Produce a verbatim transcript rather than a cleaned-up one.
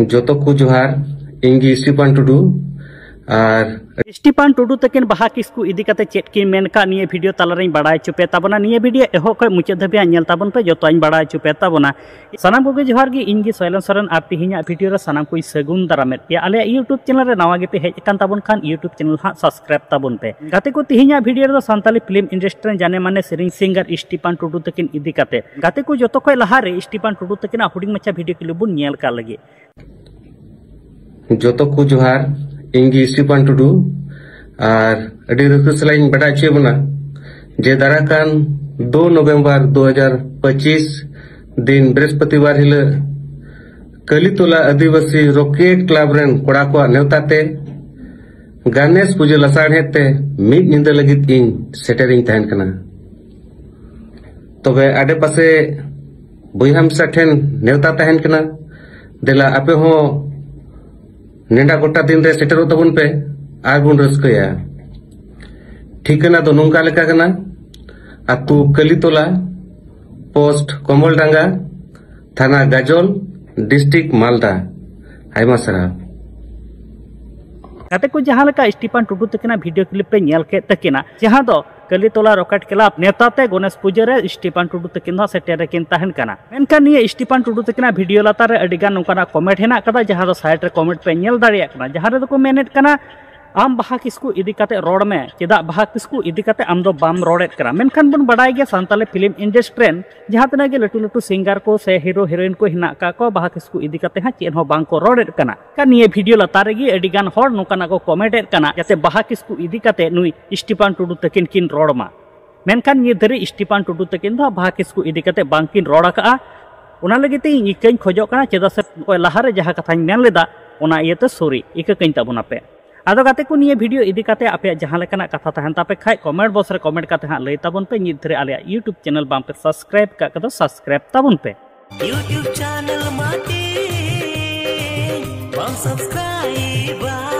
ᱡᱚᱛᱚ ᱠᱚ ᱡᱚᱦᱟᱨ᱾ ᱤᱧ ᱜᱮ ᱥᱴᱤᱯᱟᱱ ᱴᱩᱰᱩ᱾ ᱟᱨ ᱥᱴᱤᱯᱟᱱ ᱴᱩᱰᱩ ᱛᱟᱹᱠᱤᱱ ᱵᱟᱦᱟ ᱠᱤᱥᱠᱩ ᱤᱫᱤ ᱠᱟᱛᱮ ᱪᱮᱫ ᱠᱤᱱ ᱢᱮᱱ ᱠᱟᱜ, ᱱᱤᱭᱟᱹ ᱵᱷᱤᱰᱤᱭᱳ ᱛᱟᱞᱟᱨᱮᱧ ᱵᱟᱲᱟᱭ ᱦᱚᱪᱚ ᱯᱮ ᱛᱟᱵᱚᱱᱟ᱾ ᱱᱤᱭᱟᱹ ᱵᱷᱤᱰᱤᱭᱳ ᱮᱦᱚᱵ ᱠᱷᱚᱱ ᱢᱩᱪᱟᱹᱫ ᱫᱷᱟᱹᱵᱤᱡ ᱧᱮᱞ ᱛᱟᱵᱚᱱ ᱯᱮ, ᱡᱚᱛᱚᱧ ᱵᱟᱲᱟᱭ ᱦᱚᱪᱚ ᱯᱮ ᱛᱟᱵᱚᱱᱟ᱾ ᱥᱟᱱᱟᱢ ᱠᱚᱜᱮ ᱡᱚᱦᱟᱨ ᱜᱮ, ᱤᱧ ᱜᱮ ᱥᱚᱭᱞᱚᱱ ᱥᱚᱨᱮᱱ᱾ ᱟᱨ ᱛᱤᱦᱤᱧᱟᱜ ᱵᱷᱤᱰᱤᱭᱳ ᱨᱮ ᱥᱟᱱᱟᱢ ᱠᱚᱧ ᱥᱟᱹᱜᱩᱱ ᱫᱟᱨᱟᱢᱮᱫ ᱯᱮᱭᱟ᱾ ᱟᱞᱮᱭᱟᱜ YouTube ᱪᱮᱱᱮᱞ ᱨᱮ ᱱᱟᱣᱟ ᱜᱮᱯᱮ ᱦᱮᱡ ᱟᱠᱟᱱ ᱛᱟᱵᱚᱱ ᱠᱷᱟᱱ YouTube ᱪᱮᱱᱮᱞ ᱦᱟᱸᱜ ᱥᱟᱵᱥᱠᱨᱟᱭᱤᱵ ᱛᱟᱵᱚᱱ ᱯᱮ᱾ ᱜᱟᱛᱮ ᱠᱚ, ᱛᱤᱦᱤᱧᱟᱜ ᱵᱷᱤᱰᱤᱭᱳ ᱨᱮᱫᱚ ᱥᱟᱱᱛᱟᱞᱤ ᱯᱷᱤᱞᱢ ᱤᱱᱰᱟᱥᱴᱨᱤ ᱨᱮᱱ ᱡᱟᱱᱮ ᱢᱟᱱᱮ ᱥᱮᱨᱮᱧ ᱥᱤᱝᱜᱟᱨ ᱥᱴᱤᱯᱟᱱ ᱴᱩᱰᱩ ᱛᱟᱹᱠᱤᱱ ᱤᱫᱤ ᱠᱟᱛᱮ᱾ ᱜᱟᱛᱮ ᱠᱚ, ᱡᱚᱛᱚ ᱠᱷᱚᱱ ᱞᱟᱦᱟᱨᱮ ᱥᱴᱤᱯᱟᱱ ᱴᱩᱰᱩ ᱛᱟᱹᱠᱤᱱᱟᱜ ᱦᱩᱰᱤᱧ ᱢᱟᱪᱷᱟ ᱵᱷᱤᱰᱤᱭᱳ ᱠᱞᱤᱯ ᱵᱚᱱ ᱧᱮᱞ ᱠᱟᱜ ᱞᱟᱹᱜᱤᱫ᱾ ᱡᱚᱛᱚ ᱠᱚ ᱡᱚᱦᱟᱨ᱾ ᱤᱧ ᱜᱮ ᱥᱴᱤᱯᱟᱱ ᱴᱩᱰᱩ᱾ ᱟᱨ ᱟᱹᱰᱤ ᱨᱟᱹᱥᱠᱟᱹ ᱥᱟᱞᱟᱜ ᱤᱧ ᱵᱟᱰᱟᱭ ᱦᱚᱪᱚᱭᱮᱫ ᱵᱚᱱᱟ ᱡᱮ ᱫᱟᱨᱟᱭ ᱠᱟᱱ ᱫᱩ ᱱᱚᱵᱷᱮᱢᱵᱚᱨ ᱫᱩ ᱦᱟᱡᱟᱨ ᱯᱚᱸᱪᱤᱥ ᱫᱤᱱ ᱵᱨᱤᱦᱚᱥᱯᱚᱛᱤᱵᱟᱨ ᱦᱤᱞᱳᱜ ᱠᱟᱞᱤᱛᱚᱞᱟ ᱟᱹᱫᱤᱵᱟᱹᱥᱤ ᱨᱚᱠᱮᱴ ᱠᱞᱟᱵᱽ ᱨᱮᱱ ᱠᱚᱲᱟ ᱠᱚᱣᱟᱜ ᱱᱮᱣᱛᱟ ᱛᱮ ᱜᱟᱱᱮᱥ ᱯᱩᱡᱟᱹ ᱞᱟᱥᱟᱲᱦᱮᱫ ᱛᱮ ᱢᱤᱫ ᱧᱤᱫᱟᱹ ᱞᱟᱹᱜᱤᱫ ᱤᱧ ᱥᱮᱴᱮᱨᱤᱧ ᱛᱟᱦᱮᱱ ᱠᱟᱱᱟ᱾ ᱛᱚᱵᱮ ᱟᱰᱮᱯᱟᱥᱮ ᱵᱚᱭᱦᱟ ᱢᱤᱥᱨᱟ ᱴᱷᱮᱱ ᱱᱮᱣᱛᱟ ᱛᱟᱦᱮᱱ ᱠᱟᱱᱟ, ᱫᱮᱞᱟ ᱟᱯᱮ ᱦᱚᱸ ᱱᱮᱰᱟ ᱜᱚᱴᱟ ᱫᱤᱱ ᱨᱮ ᱥᱮᱴᱮᱨᱚᱜ ᱛᱟᱵᱚᱱ ᱯᱮ ᱟᱨ ᱵᱚᱱ ᱨᱟᱹᱥᱠᱟᱹᱭᱟ᱾ ᱴᱷᱤᱠᱟᱹᱱᱟ ᱫᱚ ᱱᱚᱝᱠᱟ ᱞᱮᱠᱟ ᱠᱟᱱᱟ, ᱟᱹᱛᱩ ᱠᱟᱹᱞᱤᱛᱚᱞᱟ, ᱯᱳᱥᱴ ᱠᱚᱢᱚᱞᱰᱟᱸᱜᱟ, ᱛᱷᱟᱱᱟ ᱜᱟᱡᱚᱞ, ᱰᱤᱥᱴᱨᱤᱠᱴ ᱢᱟᱞᱫᱟ᱾ ᱟᱭᱢᱟ ᱥᱟᱨᱦᱟᱣ᱾ ᱜᱟᱛᱮ ᱠᱚ, ᱡᱟᱦᱟᱸ ᱞᱮᱠᱟ ᱥᱴᱤᱯᱟᱱ ᱴᱩᱰᱩ ᱛᱟᱹᱠᱤᱱᱟᱜ ᱵᱷᱤᱰᱤᱭᱳ ᱠᱞᱤᱯ ᱯᱮ ᱧᱮᱞ ᱠᱮᱫ ᱛᱟᱹᱠᱤᱱᱟ, ᱡᱟᱦᱟᱸ ᱫᱚ ᱠᱟᱹᱞᱤᱛᱚᱞᱟ ᱨᱚᱠᱮᱴ ᱠᱞᱟᱵᱽ ᱱᱮᱣᱛᱟ ᱛᱮ ᱜᱚᱱᱮᱥ ᱯᱩᱡᱟᱹ ᱨᱮ ᱥᱴᱤᱯᱟᱱ ᱴᱩᱰᱩ ᱛᱟᱹᱠᱤᱱ ᱫᱚ ᱦᱟᱸᱜ ᱥᱮᱴᱮᱨ ᱨᱮᱠᱤᱱ ᱛᱟᱦᱮᱱ ᱠᱟᱱᱟ᱾ ᱢᱮᱱᱠᱷᱟᱱ ᱱᱤᱭᱟᱹ ᱥᱴᱤᱯᱟᱱ ᱴᱩᱰᱩ ᱛᱟᱹᱠᱤᱱᱟᱜ ᱵᱷᱤᱰᱤᱭᱳ ᱞᱟᱛᱟᱨ ᱨᱮ ᱟᱹᱰᱤ ᱜᱟᱱ ᱱᱚᱝᱠᱟᱱᱟᱜ ᱠᱚᱢᱮᱱᱴ ᱦᱮᱱᱟᱜ ᱠᱟᱫᱟ, ᱡᱟᱦᱟᱸ ᱫᱚ ᱥᱟᱭᱤᱰ ᱨᱮ ᱠᱚᱢᱮᱱᱴ ᱯᱮ ᱧᱮᱞ ᱫᱟᱲᱮᱭᱟᱜ ᱠᱟᱱᱟ, ᱡᱟᱦᱟᱸ ᱨᱮᱫᱚ ᱠᱚ ᱢᱮᱱᱮᱫ ᱠᱟᱱᱟ, "ᱟᱢ ᱵᱟᱦᱟ ᱠᱤᱥᱠᱩ ᱤᱫᱤ ᱠᱟᱛᱮ ᱨᱚᱲ ᱢᱮ, ᱪᱮᱫᱟᱜ ᱵᱟᱦᱟ ᱠᱤᱥᱠᱩ ᱤᱫᱤ ᱠᱟᱛᱮ ᱟᱢ ᱫᱚ ᱵᱟᱢ ᱨᱚᱲᱮᱫ ᱠᱟᱱᱟ?" ᱢᱮᱱᱠᱷᱟᱱ ᱵᱚᱱ ᱵᱟᱰᱟᱭ ᱜᱮᱭᱟ, ᱥᱟᱱᱛᱟᱞᱤ ᱯᱷᱤᱞᱢ ᱤᱱᱰᱟᱥᱴᱨᱤ ᱨᱮᱱ ᱡᱟᱦᱟᱸ ᱛᱤᱱᱟᱹᱜ ᱜᱮ ᱞᱟᱹᱴᱩ ᱞᱟᱹᱴᱩ ᱥᱤᱝᱜᱟᱨ ᱠᱚ ᱥᱮ ᱦᱤᱨᱳ ᱦᱤᱨᱳᱭᱤᱱ ᱠᱚ ᱦᱮᱱᱟᱜ ᱠᱟᱜ ᱠᱚᱣᱟ, ᱵᱟᱦᱟ ᱠᱤᱥᱠᱩ ᱤᱫᱤ ᱠᱟᱛᱮ ᱦᱟᱸᱜ ᱪᱮᱫ ᱦᱚᱸ ᱵᱟᱝ ᱠᱚ ᱨᱚᱲᱮᱫ ᱠᱟᱱᱟ᱾ ᱠᱷᱟᱱ ᱱᱤᱭᱟᱹ ᱵᱷᱤᱰᱤᱭᱳ ᱞᱟᱛᱟᱨ ᱨᱮᱜᱮ ᱟᱹᱰᱤ ᱜᱟᱱ ᱦᱚᱲ ᱱᱚᱝᱠᱟᱱᱟᱜ ᱠᱚ ᱠᱚᱢᱮᱱᱴ ᱮᱫ ᱠᱟᱱᱟ, ᱡᱟᱛᱮ ᱵᱟᱦᱟ ᱠᱤᱥᱠᱩ ᱤᱫᱤ ᱠᱟᱛᱮ ᱱᱩᱭ ᱥᱴᱤᱯᱟᱱ ᱴᱩᱰᱩ ᱛᱟᱹᱠᱤᱱ ᱠᱤᱱ ᱨᱚᱲ ᱢᱟ᱾ ᱢᱮᱱᱠᱷᱟᱱ ᱱᱤᱭᱟᱹ ᱫᱷᱟᱹᱨᱤᱡ ᱥᱴᱤᱯᱟᱱ ᱴᱩᱰᱩ ᱛᱟᱹᱠᱤᱱ ᱫᱚ ᱵᱟᱦᱟ ᱠᱤᱥᱠᱩ ᱤᱫᱤ ᱠᱟᱛᱮ ᱵᱟᱝ ᱠᱤᱱ ᱨᱚᱲ ᱟᱠᱟᱜᱼᱟ᱾ ᱚᱱᱟ ᱞᱟᱹᱜᱤᱫ ᱛᱮ ᱤᱧ ᱤᱠᱟᱹᱧ ᱠᱷᱚᱡᱚᱜ ᱠᱟᱱᱟ, ᱪᱮᱫᱟᱜ ᱥᱮ ᱚᱠᱚᱭ ᱞᱟᱦᱟ ᱨᱮ ᱡᱟᱦᱟᱸ ᱠᱟᱛᱷᱟᱧ ᱢᱮᱱ ᱞᱮᱫᱟ, ᱚᱱᱟ ᱤᱭᱟᱹᱛᱮ ᱥᱚᱨᱤ, ᱤᱠᱟᱹ ᱠᱟᱹᱧ ᱛᱟᱵᱚᱱᱟ ᱯᱮ᱾ ᱟᱫᱚ ᱜᱟᱛᱮ ᱠᱚ, ᱱᱤᱭᱟᱹ ᱵᱷᱤᱰᱤᱭᱳ ᱤᱫᱤ ᱠᱟᱛᱮ ᱟᱯᱮᱭᱟᱜ ᱡᱟᱦᱟᱸ ᱞᱮᱠᱟᱱᱟᱜ ᱠᱟᱛᱷᱟ ᱛᱟᱦᱮᱱ ᱛᱟᱯᱮ ᱠᱷᱟᱡ, ᱠᱚᱢᱮᱱᱴ ᱵᱚᱠᱥ ᱨᱮ ᱠᱚᱢᱮᱱᱴ ᱠᱟᱛᱮ ᱦᱟᱸᱜ ᱞᱟᱹᱭ ᱛᱟᱵᱚᱱ ᱯᱮ᱾ ᱱᱤᱛ ᱫᱷᱟᱹᱨᱤᱡ ᱟᱞᱮᱭᱟᱜ YouTube ᱪᱮᱱᱮᱞ ᱵᱟᱝ ᱯᱮ ᱥᱟᱵᱥᱠᱨᱟᱭᱤᱵ ᱠᱟᱜ ᱠᱷᱟᱡ ᱫᱚ ᱥᱟᱵᱥᱠᱨᱟᱭᱤᱵ ᱛᱟᱵᱚᱱ ᱯᱮ᱾ YouTube ᱪᱮᱱᱮᱞ ᱢᱟᱴᱤ ᱵᱟᱢ ᱥᱟᱵᱥᱠᱨᱟᱭᱤᱵᱟ?